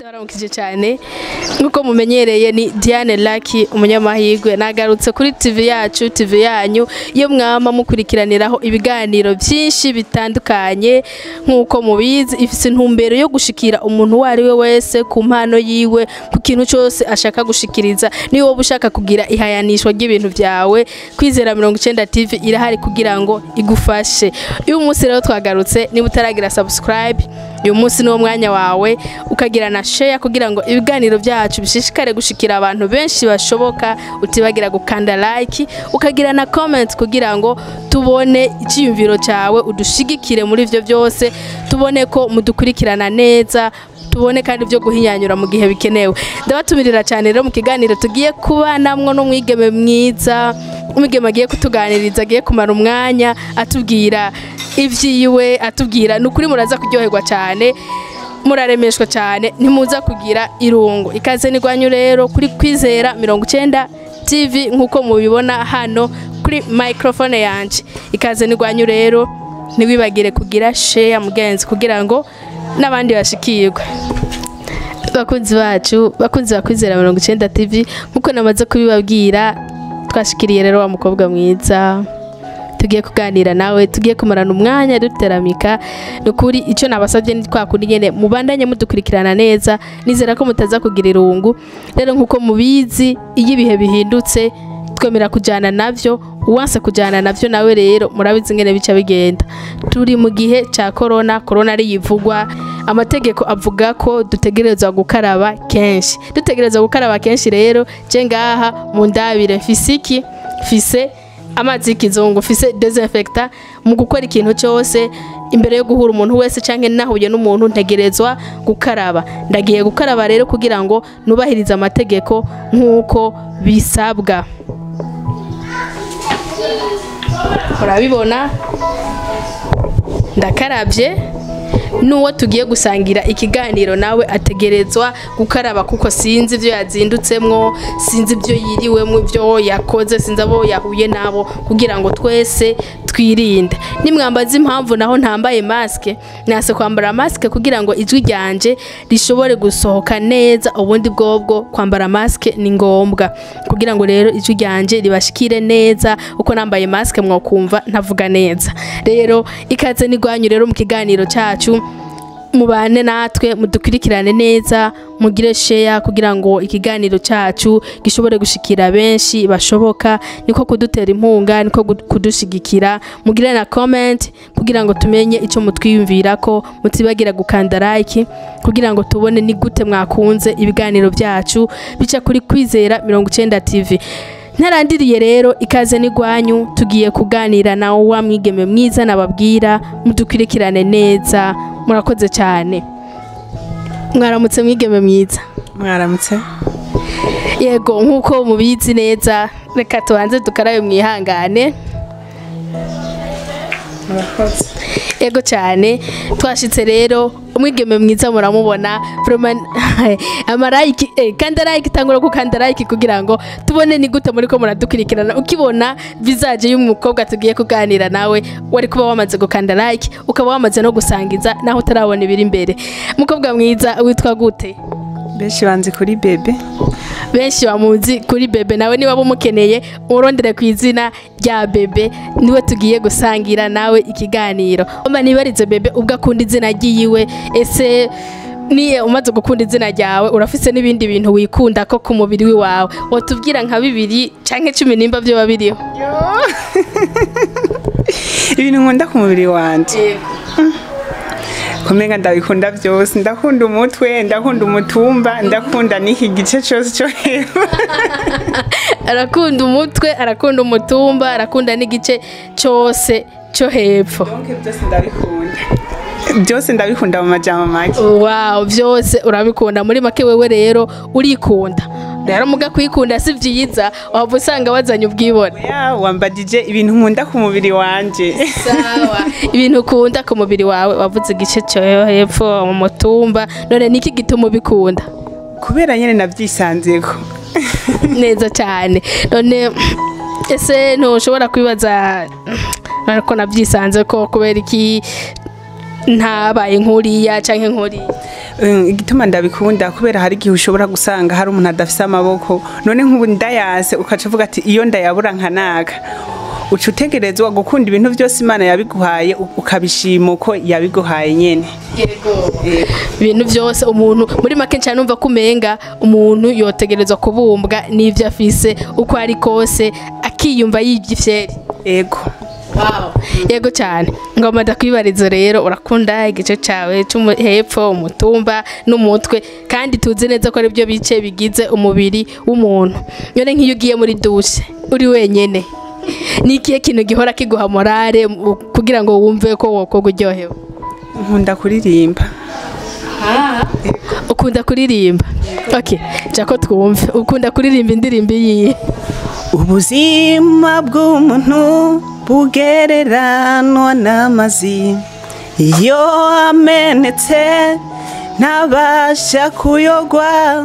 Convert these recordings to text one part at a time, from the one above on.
Ndabaramukije cyane nkuko mumenyereye, ni Diane Lucky umunyamahirwe. Nagarutse kuri TV yacu, TV yanyu iyo mwama mukurikiraniraho ibiganiro byinshi bitandukanye. Nkuko mubizi, ifise intumbero yo gushikira umuntu uwo ari we wese ku mpano yiwe, ku kintu cyose ashaka gushikiriza. Niyo wowe ushaka kugira ihayanishwa ry'ibintu byawe, Kwizera 90 TV irahari kugira ngo igufashe. Uyu munsi rero twagarutse. Niba utaragira subscribe, uyu munsi niwo mwanya wawe, ukagira na share kugira ngo ibiganiro byacu bishishikare gushikira abantu benshi bashoboka. Utibagira gukanda like, ukagira na comment kugira ngo tubone icyiyumviro cyawe, udushigikire muri ivyo byose, tubone ko mudukurikirana neza, tubone kandi ibyo guhinyanyura mu gihe bikenewe. Ndabatumirira cyane rero mu kiganiro tugiye kubanamwo n'umwigeme mwiza, umwigeme agiye kutuganiriza, agiye kumara umwanya atubwira ibyiwe, atubwira. Ni ukuri muraza kuryoherwa cyane, muraremeshwa cyane, ntimuza kugira irungu. Ikaze n'igwanyu rero kuri Kwizera 90 TV. Nk'uko mubibona hano kuri microphone yanje, ikaze n'igwanyu rero. Ntiwibagire kugira share, mugenzi, kugira ngo n'abandi bashikirwe. Bakunzi bacu, bakunzi ba Kwizera 90 TV, nkuko namaze kubibabwira, twashikiriye rero wa mukobwa mwiza tugiye kuganira nawe, tugiye kumarana umwanya duteramika. Ni ukuri icyo nabasabye ni kwa kundi nyene, mubandanye mudukurikirana neza. Nizera ko mutaza kugira irungu. Rero nkuko mubizi, iyo ibihe bihindutse twemera kujyana navyo. Uwanse kujyana navyo nawe rero murabizi ingene bica bigenda. Turi mu gihe cya corona. Corona ari yivugwa, amategeko avuga ko dutegerezwa gukaraba kenshi, dutegerezwa gukaraba kenshi. Rero je ngaha mu ndabire mfise iki? Mfise amazi y'ikizungu, mfise désinfectant. Mu gukora ikintu cyose, imbere yo guhura umuntu wese canke nahuye n'umuntu, ntegerezwa gukaraba. Ndagiye gukaraba rero kugira ngo nubahirize amategeko nk'uko bisabwa. Urabibona, ndakarabye. N'uwo tugiye gusangira ikiganiro nawe ategerezwa gukaraba, kuko sinzi ibyo yazindutsemwo, sinzi ibyo yiriwemwo, ibyo yakoze, sinzi abo yahuye nabo, kugira ngo twese twirinde. Nimwambaza impamvu naho ntambaye masque, nase kwambara masque kugira ngo ijwi ryanje rishobore gusohoka neza. Ubundi bwobwo kwambara masque ni ngombwa kugira ngo rero ijwi ryanje ribashikire neza, uko nambaye masque mwakumva ntavuga neza. Rero ikaze n'igwanyu rero mu kiganiro cyacu. Mubane natwe, mudukurikirane neza, mugire share kugira ngo ikiganiro cyacu gishobore gushikira benshi bashoboka. Niko kudutera inkunga, niko kudushigikira. Mugire na comment kugira ngo tumenye icyo mutwiyumvira ko. Mutibagira gukanda like kugira ngo tubone ni gute mwakunze ibiganiro byacu bica kuri Kwizera 90 TV. Ntarandiriye rero, ikaze n'igwanyu. Tugiye kuganira nawe wa mwigeme mwiza nababwira. Mudukurikirane neza. Murakoze cyane. Mwaramutse, mwigeme mwiza. Mwaramutse. Yego, nk'uko mubizi neza, reka tubanze dukarabe, mwihangane. Murakoze. Yego cyane. Twashitse rero, umwigeme mwiza muramubona. Vraiment, ama like, kanda like, tangura gukanda like kugira ngo tubone ni gute muri ko muradukurikirana. Ukibona visage y'umukobwa tugiye kuganira nawe, wari kuba wamaze gukanda like, ukaba wamaze no gusangiza naho utarabona ibiri imbere. Mukobwa mwiza, witwa gute? Benshi banzi kuri Bebe. Benshi bamuzi kuri Bebe. Nawe niba bumukeneye, urondere ku izina rya Bebe, niwe tugiye gusangira nawe ikiganiro. Oma nibarize Bebe ubwo akunda izina ryiwe. Ese niye umaze gukunda izina ryawe, urafise n'ibindi bintu wikunda ko ku mubiri wawe? Wotubwira nka bibiri canke 10 nimba byo babiriho. Ibintu nkunda ku mubiri wanje, kumenga ndabikunda byose. Ndakunda umutwe, ndakunda umutumba, ndakunda n'iki gice cyose cyo hepfo. Arakunda umutwe, arakunda umutumba, arakunda n'igice cyose cyo hepfo. Donc byose ndabikunda, byose ndabikunda mu majambo make. Wow, byose urabikunda muri make. Wewe rero urikunda. Rero muga kwikunda si byiza, waba usanga wazanye ubwibone. Ya, wambajije ibintu nkunda ku mubiri wanje. Sawa, ibintu ukunda ku mubiri wawe, wavuze igice cyo hepfo, mu mutumba. None niki gituma ubikunda? Kubera nyene navyisanzeko. Neza cyane. None ese ntushobora kwibaza ariko nabyisanze ko kubera iki ntabaye nkuriya canke nkuriya? Igituma ndabikunda kubera hari igihe ushobora gusanga hari umuntu adafise amaboko, none nk'ubu ndayase ukaca uvuga ati iyo ndayabura nkanaka. Uca utegerezwa gukunda ibintu byose Imana yabiguhaye, ukabishima uko yabiguhaye nyene. Ibintu byose umuntu muri make cyane numva kumenga umuntu yotegerezwa kubumbwa n'ivyo afise uko ari kose, akiyumva yivye ifyeri. Ego. Wow. Yego cyane. Ngoma ndakwibariza rero, urakunda igice cawe cyo hepfo, umutumba n'umutwe, kandi tuzi neza ko ari byo bice bigize umubiri w'umuntu. None nk'iyo ugiye muri douche uri wenyene, ni ikihe kintu gihora kiguha morale kugira ngo wumve ko wokoga uryohewe? Nkunda kuririmba. Ukunda kuririmba? Okay, jako twumve. Ukunda kuririmba indirimbo iyihe? Ubuzima bw'umuntu bugereranwa n'amazi, iyo amenetse ntabasha kuyogwa,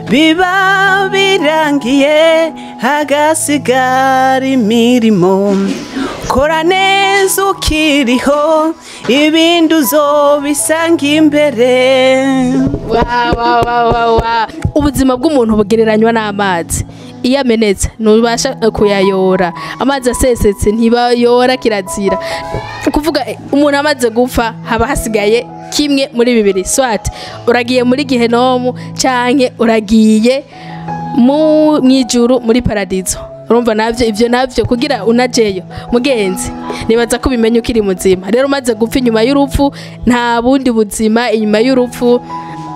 biba birangiye hagasigara imirimo. Kora neza ukiriho, ibindi uzobisanga imbere. Wa wa wa wa wa. Ubuzima bw'umuntu bugereranywa n'amazi, iyo amenetse ntubasha kuyayora, amazi asesetse ntibayora, kirazira. Kuvuga umuntu amaze gupfa haba hasigaye kimwe muri bibiri, swat uragiye muri gihenomu canke uragiye mu mwijuru muri paradizo. Urumva navyo, ivyo navyo kugira unajeyo mugenzi, nibaza ko ubimenye ukiri muzima. Rero umaze gupfa, inyuma y'urupfu nta bundi buzima. Inyuma y'urupfu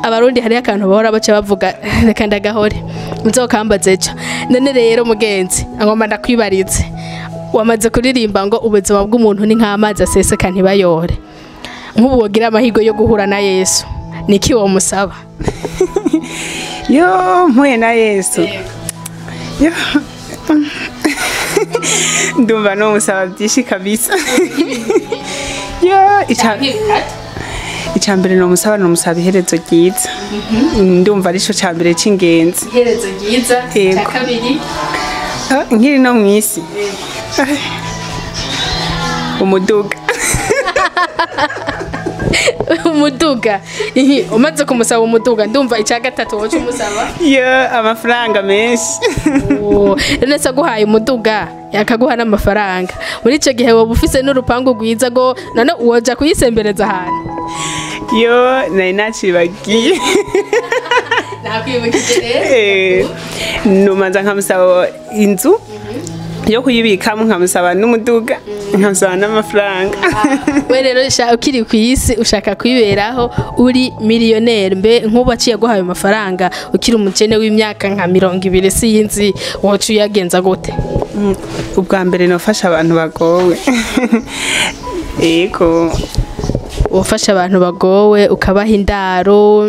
Abarundi hariyo akantu bahora baca bavuga, reka ndagahore muzokambaze ejo. None rero mugenzi, ngomba ndakwibarize, wamaze kuririmba ngo ubuzima bw'umuntu ni nk'amazi aseseka ntibayore. Nk'ubu wogira amahirwe yo guhura na Yesu, niki womusaba? Yo, mpuye na Yesu, yo, ndumva nomusaba byinshi kabisa. Yo, ica mbere nomusaba iherezo ryiza. Ndumva arico ca mbere c'ingenzi. Iherezo ryiza. Yego. Cya kabiri? Ah, nkiri no mw'isi, umuduga. Umuduga. Ihi, umaze kumusaba umuduga, ndumva icya gatatu woca umusaba? Yo, amafaranga menshi. Oh, none se aguhaye umuduga yakaguha n'amafaranga, muri icyo gihe woba ufise n'urupangu rwiza go, none woja kuyisembereza ahantu? Yo, nari nacibagiye. Nakwibukije rero. Numanza nkamusaba inzu yo kuyibikamo, nkamusaba n'umuduga, nkamusaba n'amafaranga. We rero ukiri ku isi ushaka kwiberaho uri miliyoneri. Mbe nk'ubu aciye aguhaye amafaranga ukiri umukene w'imyaka nka 20, sinzi, woca uyagenza gute? Ubwa mbere nofasha abantu bagowe, yego. Ufasha abantu bagowe, ukabaha indaro,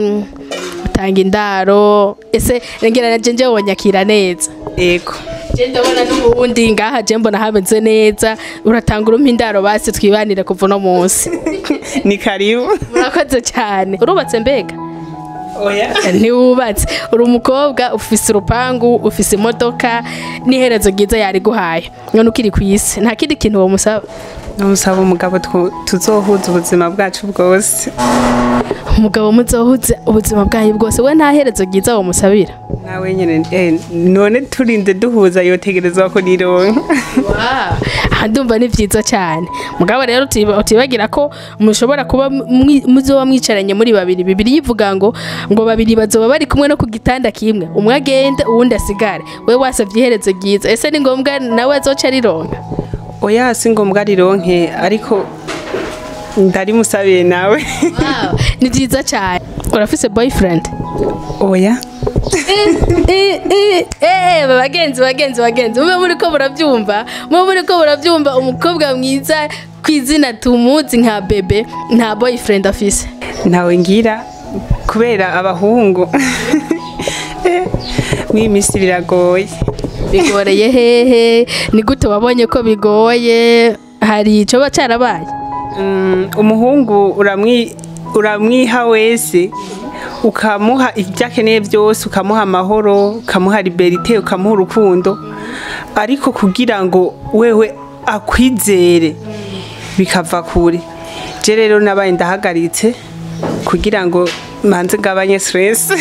utanga indaro. Ese ngira na jewe wonyakira neza? Yego. Je ndabona n'ubundi ngaha je mbona hameze neza, uratanga urumpa indaro basi twibanire kuva uno munsi. Ni karibu. Murakoze cyane. Urubatse mbega? Oya. Ntiwubatse. Uri umukobwa ufise urupangu, ufise imodoka n'iherezo ryiza yariguhaye, none ukiri ku isi nta kindi kintu womusaba? Nomusaba umugabo tuzohuza ubuzima bwacu bwose. Umugabo muzohuze ubuzima bwanyu bwose. We nta herezo ryiza womusabira? Nawe nyene, none turinde duhuza yotegerezwa kurironka. Aha ndumva ni vyiza cyane. Mugabo rero utibagira ko mushobora kuba muzoba mwicaranye muri babiri. Bibiri yivuga ngo babiri bazoba bari kumwe no ku gitanda kimwe, umwe agende uwundi asigare. We wasavye iherezo ryiza, ese ni ngombwa nawe azoca arironka? Oya, si ngombwa rironke, ariko ndarimusabiye nawe. Wow, ni vyiza cyane. Urafise boyfriend? Oya. Bagenzi, bagenzi, bagenzi, mube muriko murabyumva, mube muriko murabyumva, umukobwa mwiza kw'izina tumuzi nka Bebe nta boyfriend afise. Ntawe ngira kubera abahungu mw'iyi minsi biragoye. Bigoreye hehe? Ni gute wabonye ko bigoye? Hari ico ba carabaye? Umuhungu uramwiha wese, ukamuha ibyo akeneye byose, ukamuha amahoro, ukamuha liberté, ukamuha urukundo, ariko kugira ngo wewe akwizere bikava kure. Je rero nabaye ndahagaritse kugira ngo Manze ngabanye stress.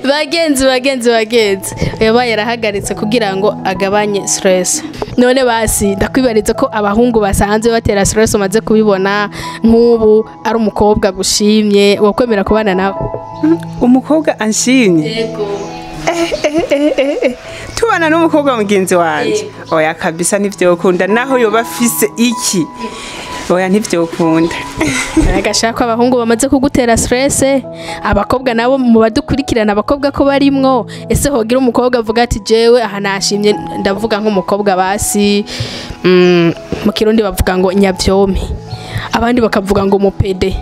Bagenzi, bagenzi, bagenzi, yabaye yarahagaritse kugira ngo agabanye stress. None basi ndakwibariza ko abahungu basanzwe batera stress umaze kubibona, nk'ubu ari umukobwa gushimye, wakwemera kubana nawe? Umukobwa anshimye? Yego. Eh, eh, eh, eh, eh. Tubana n'umukobwa mugenzi wanje? Oya kabisa, ntivyokunda, naho yoba afise iki, oya, ntivyokunda. Agashaka ko abahungu bamaze kugutera stress, abakobwa nabo mu badukurikirana, abakobwa ko barimwo, ese hogira umukobwa avuga ati: "Jewe aha nashimye"? Ndavuga nk'umukobwa basi, mu Kirundi bavuga ngo nyavyome, abandi bakavuga ngo mupede.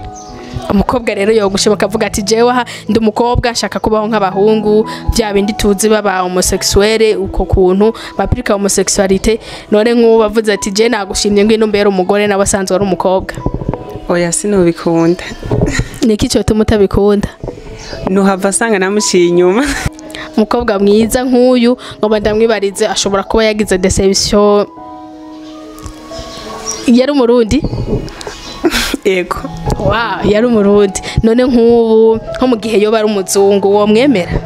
Umukobwa rero yogushe bakavuga ati: "Jewe aha ndi umukobwa, nshaka kubaho nk'abahungu", bya bindi tuzi baba homosexuel, uko kuntu bapirika homosexualité. None nk'ubu bavuze ati: "Je nagushimye, ngwino mbere umugore", nawe asanzwe ari umukobwa. Oya, sinobikunda. Niki cyotuma utabikunda? Nuhava asanga namuciye inyuma. Umukobwa mwiza nk'uyu, ngo ndamwibarize, ashobora kuba yagize déception. Yari Umurundi? Ego. Wow, yari Umurundi. None nk'ubu nko mu gihe yoba ari umuzungu, uwo mwemera?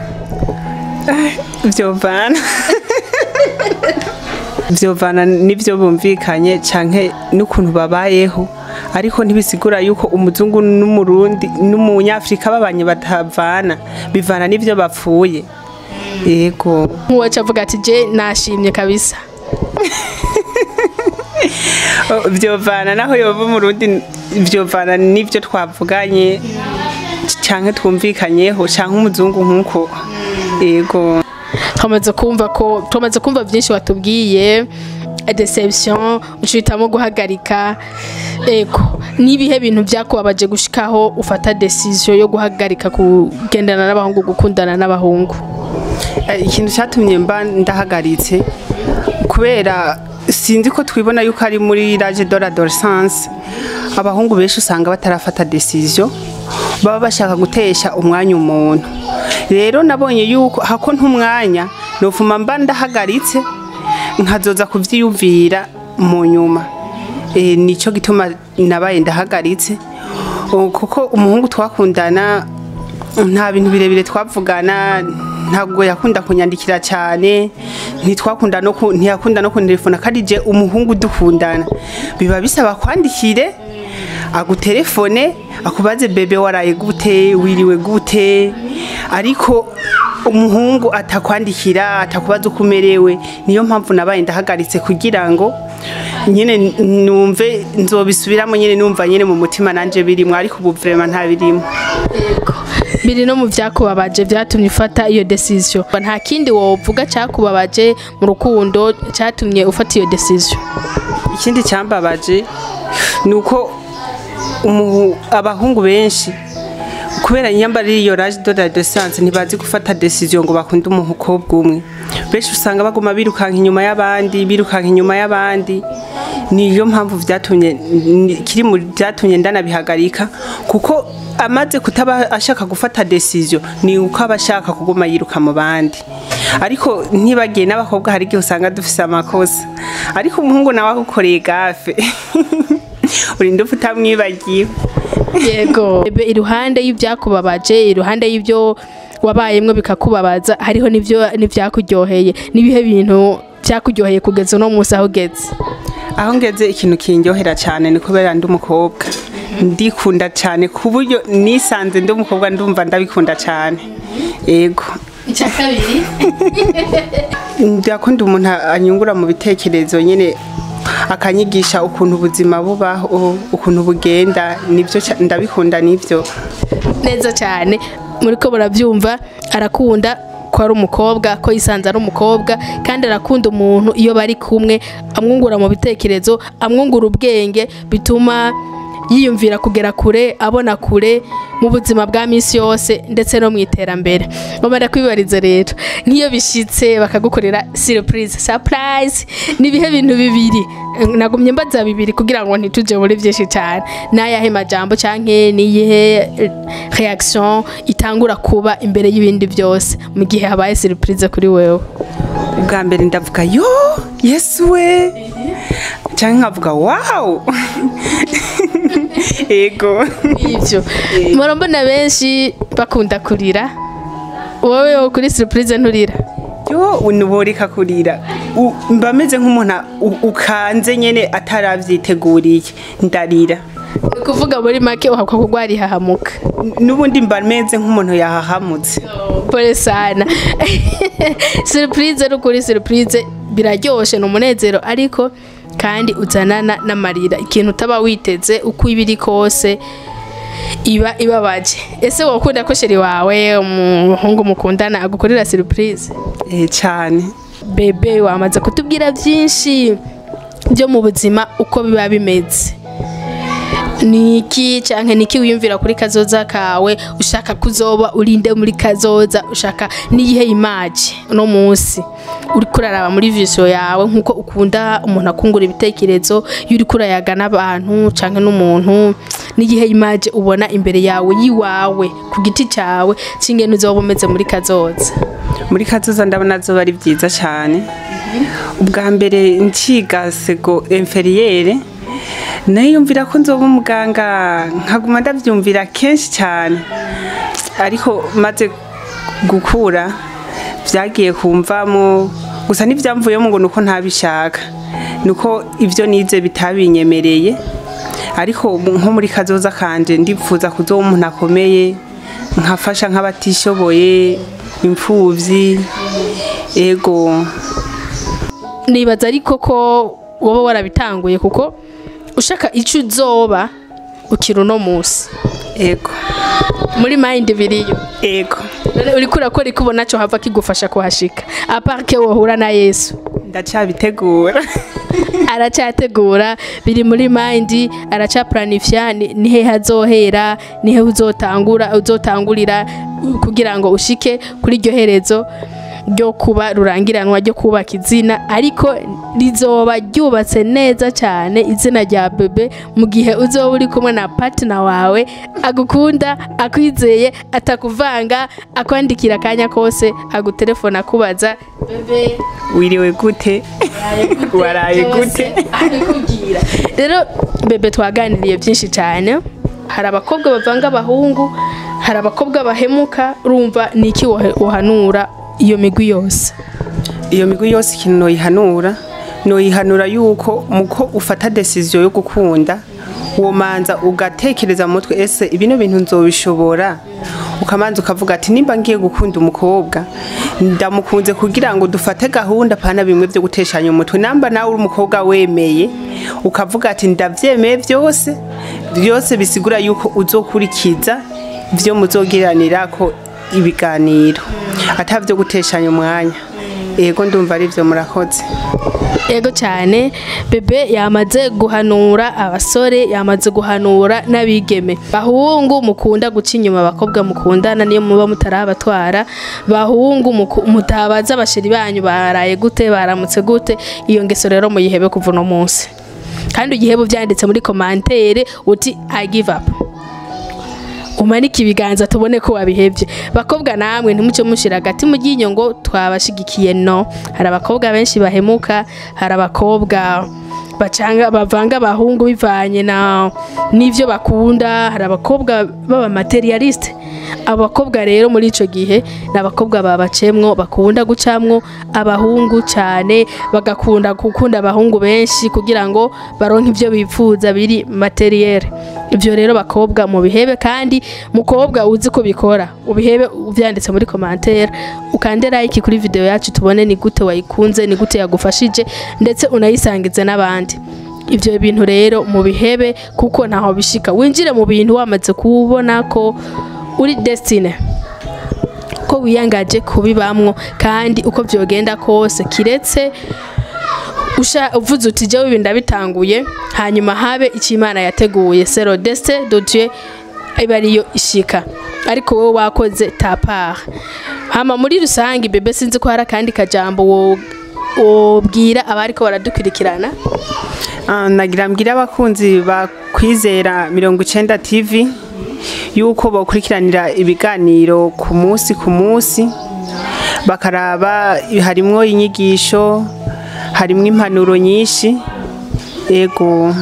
Vyovana n'ivyo bumvikanye canke n'ukuntu babayeho, ariko ntibisigura yuko umuzungu n'Umurundi n'Umunyafrika babanye batavana. Bivana n'ivyo bapfuye, yego. Nk'uwaca avuga ati: "Je nashimye kabisa." Oh, vyovana naho yoba Umurundi, vyovana n'ivyo twavuganye canke twumvikanyeho, canke umuzungu nk'uko, yego. Twamaze kumva byinshi watubwiye, déception, ucitamo guhagarika. Ego, nibihe bintu byakubabaje gushikaho ufata décision yo guhagarika kugendana n'abahungu, gukundana n'abahungu? Ikintu cyatumye mba ndahagaritse, kubera sinzi ko twibona yuko ari muri l'âge de l'adolescence, abahungu benshi usanga batarafata décision, baba bashaka gutesha umwanya umuntu. Rero nabonye yuko hako ntumwanya nofuma mba ndahagaritse, nkazoza kuvyiyumvira mu nyuma. Nico gituma nabaye ndahagaritse. Kuko umuhungu twakundana nta bintu birebire twavugana, ntabwo yakunda kunyandikira cyane, ntitwakunda no ntiyakunda no kuntelefona. Kandi je umuhungu dukundana biba bisaba kwandikire, agutelefone, akubaze: "Bébé, waraye gute? Wiriwe gute?" Ariko umuhungu atakwandikira, atakubaza uko umerewe, niyo mpamvu nabaye ndahagaritse, kugira ngo nyine numve nzobisubiramo nyine numva nyine mu mutima nanje birimwo, ariko ubu vraiment nta birimo. Yego, biri no mu byakubabaje byatumye ufata iyo décision. Nta kindi wovuga cyakubabaje mu rukundo cyatumye ufata iyo décision? Ikindi cyambabaje ni uko abahungu benshi, kubera inyambara iyo l'âge de l'adolescence, ntibazi gufata décision ngo bakunde umukobwa umwe. Benshi usanga baguma birukanka inyuma y'abandi, birukanka inyuma y'abandi. Niyo mpamvu vyatumye kiri mu byatumye ndanabihagarika, kuko amaze kutaba ashaka gufata décision ni uko aba ashaka kuguma yiruka mu bandi. Ariko ntibagiye n'abakobwa, hari igihe usanga dufise amakosa, ariko umuhungu nawe agukoreye gaffe, urinda upfa utamwibagiwe. Yego. Ebe, iruhande y'ibyakubabaje, iruhande y'ibyo wabayemwo bikakubabaza, hariho n'ibyo n'ibyakuryoheye. N'ibihe bintu byakuryoheye kugeza uno munsi aho ugeze? Aho ngeze, ikintu kindyohera cyane ni kubera ndi umukobwa, ndikunda cyane, ku buryo nisanze ndi umukobwa ndumva ndabikunda cyane, yego. Icya kabiri? Ndakunda umuntu anyungura mu bitekerezo nyine, akanyigisha ukuntu ubuzima bubaho, ukuntu bugenda. Nibyo ndabikunda nibyo. Neza cyane. Muriko murabyumva, arakunda ko ari umukobwa, ko yisanze ari umukobwa, kandi arakunda umuntu iyo bari kumwe amwungura mu bitekerezo, amwungura ubwenge, bituma yiyumvira kugera kure, abona kure mu buzima bwa minsi yose ndetse no mu iterambere. Bamara kwibariza rero, nk'iyo bishitse bakagukorera surprise, surprise, nibihe bintu bibiri? Nagumye mbaza bibiri kugira ngo ntituje muri byinshi cyane. N'ayahe majambo canke niyihe réaction itangura kuba imbere y'ibindi byose mu gihe habaye surprise kuri wewe? Ubwa mbere ndavuga: "Yo Yesu we!" Cyangwa nkavuga: "Wow!" Ego. Ivyo murambona benshi bakunda kurira, wowe kuri surprise nturira? Yo, unuboreka kurira, mba meze nk'umuntu ukanze nyene ataravyiteguriye, ndarira. Ni kuvuga muri make uhakwa kugwara ihahamuka. N'ubundi mba meze nk'umuntu yahahamutse. Pole sana. Surprise n'ukuri, surprise biraryoshe, ni umunezero, ariko kandi uzanana n'amarira. Ikintu utaba witeze, uko iba iri kose iba ibabaje. Ese wokunda ko chéri wawe, umuhungu mukundana, agukorera surprise? Eh, cane. Bebe, wamaze kutubwira byinshi byo mu buzima uko biba bimeze. Niki canke niki wiyumvira kuri kazoza kawe? Ushaka kuzoba urinde muri kazoza? Ushaka niyihe image uno munsi uriko uraraba muri vision yawe, nkuko ukunda umuntu akungura ibitekerezo iyo uriko urayaga n'abantu canke n'umuntu? Niyihe image ubona imbere yawe yiwawe ku giti cawe c'ingene uzoba umeze muri kazoza? Muri kazoza ndabona azoba ari byiza cyane. Ubwa mbere nciga inférieure niyumvira ko nzoba umuganga, nkaguma ndabyumvira kenshi cyane, ariko maze gukura byagiye kumvamo gusa, ntibyamvuyemo ngo nuko ntabishaka, nuko ibyo nize bitabinyemereye. Ariko nko muri kazoza kanje ndipfuza kuzoba umuntu akomeye, nkafasha nk'abatishoboye, imfuvyi, ego. Nibaza ariko ko woba warabitanguye, kuko ushaka icyo uzoba ukiri uno munsi. Ego. Muri mind biriyo. Ego. None uriko urakora ikubona cyo hava kigufasha kuhashika, à part que wohura na Yesu? Ndacabitegura. Aracyategura, biri muri mind, aracaplanifya ni hehe hazohera, ni hehe uzotangura, uzotangurira kugira ngo ushike kuri iryo herezo ryo kuba rurangiranwa, ryo kubaka izina, ariko rizoba ryubatse neza cyane, izina rya Bebe, mu gihe uzoba uri kumwe na partner wawe agukunda, akwizeye, atakuvanga, akwandikira akanya kose, agutelefona akubaza: "Bebe, wiriwe gute? Waraye gute?" Abikubwira. Rero Bebe, twaganiriye byinshi cyane. Hari abakobwa bavanga abahungu, hari abakobwa bahemuka. Urumva ni iki wohanura iyo migwi yose? Iyo migwi yose, ikintu noyihanura yuko muko ufata décision yo gukunda, womanza ugatekereza mu mutwe: ese ibino bintu nzobishobora? Ukamanza ukavuga ati: nimba ngiye gukunda umukobwa, ndamukunze kugira ngo dufate gahunda, pana bimwe byo guteshanya umutwe. Namba nawe uri umukobwa wemeye, ukavuga ati: ndavyemeye byose byose, bisigura yuko uzokurikiza ivyo muzogiranirako ibiganiro, atavyo guteshanya umwanya. Yego, ndumva ari byo, murakoze. Yego cyane. Bebe yamaze guhanura abasore, yamaze guhanura n'abigeme. Bahungu mukunda guca inyuma abakobwa mukundana, niyo muba mutarabatwara, bahungu mutabaza aba chéri banyu baraye gute, baramutse gute, iyo ngeso rero muyihebe kuva uno munsi, kandi ugihebe ubyanditse muri commentaire uti: "I give up", umanike ibiganza tubone ko wabihebye. Bakobwa namwe, ntimuce mushira hagati mu ryinyo ngo twabashigikiye. No hari abakobwa benshi bahemuka, hari abakobwa bacanga, bavanga abahungu bivanye na n'ivyo bakunda, hari abakobwa baba matérialiste. Abakobwa rero muri ico gihe ni abakobwa babacemwo, bakunda gucamwo abahungu cyane, bagakunda gukunda abahungu benshi kugira ngo baronke ivyo bifuza biri matériel. Ivyo rero bakobwa mu bihebe, kandi mukobwa uzi ko bikora ubihebe uvyanditse muri commentaire, ukande like kuri video yacu tubone ni gute wayikunze, ni gute yagufashije, ndetse unayisangize n'abandi. Ivyo bintu rero mu bihebe, kuko ntaho bishika. Winjire mu bintu wamaze kubona ko uri destiné, ko wiyangaje kubibamwo, kandi uko vyogenda kose, kiretse usha uvuze uti: "Jewe ibi ndabitanguye", hanyuma habe icyo Imana yateguye, c'est le destin de Dieu, iba ariyo ishika, ariko wowe wakoze ta part. Hama muri rusange, Bebe, sinzi ko hari akandi kajambo wobwira abariko baradukurikirana. Nagira mbwira abakunzi ba Kwizera 90 TV yuko bakurikiranira ibiganiro ku munsi ku munsi, bakaraba harimwo inyigisho, harimwo impanuro nyinshi. Ego.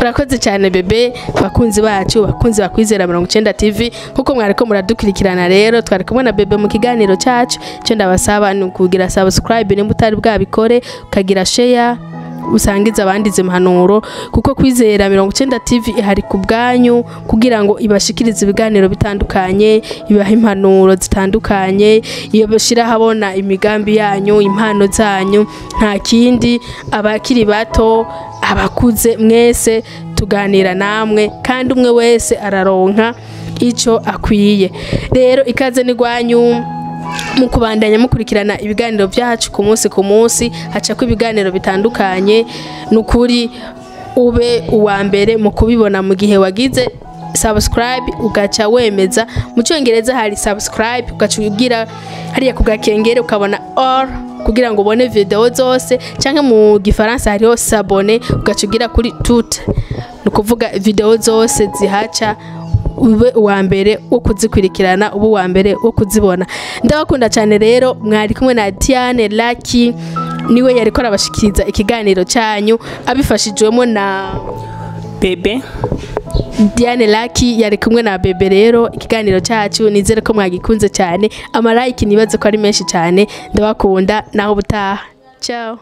Urakoze cyane bebe. Bakunzi bacu, bakunzi bakwizera 90 TV, nkuko mwariko muradukurikirana rero, twari kumwe na bebe mu kiganiro cyacu. Icyo ndabasaba ni ukugira subscribe nimba utari bwabikore, ukagira share, usangiza abandi izi impanuro, kuko Kwizera 90 TV ihari ku bwanyu kugira ngo ibashikirize ibiganiro bitandukanye, ibahe impanuro zitandukanye, iyo bashyira ahabona imigambi yanyu, impano zanyu. Nta kindi, abakiri bato, abakuze, mwese tuganira namwe, kandi umwe wese araronka icyo akwiye. Rero ikaze n'igwanyu mu kubandanya mukurikirana ibiganiro byacu ku munsi ku munsi, hacako ibiganiro bitandukanye. Ni ukuri ube uwa mbere mu kubibona mu gihe wagize subscribe, ugaca wemeza. Mu Cyongereza hari subscribe, ugaca ugira hariya ku gakengere, ukabona all kugira ngo ubone video zose, cyangwa mu Gifaransa hariho s'abonner, ugaca ugira kuri toutes, ni ukuvuga video zose zihaca ube uwa mbere wo kuzikurikirana, ube uwa mbere wo kuzibona. Ndabakunda cyane. Rero mwari kumwe na Diane Lucky, niwe yariko arabashikiriza ikiganiro cyanyu abifashijwemo na Bebe. Diane Lucky yari kumwe na Bebe. Rero ikiganiro cyacu nizere ko mwagikunze cyane, ama like nibaze ko ari menshi cyane. Ndabakunda, naho ubutaha, ciao.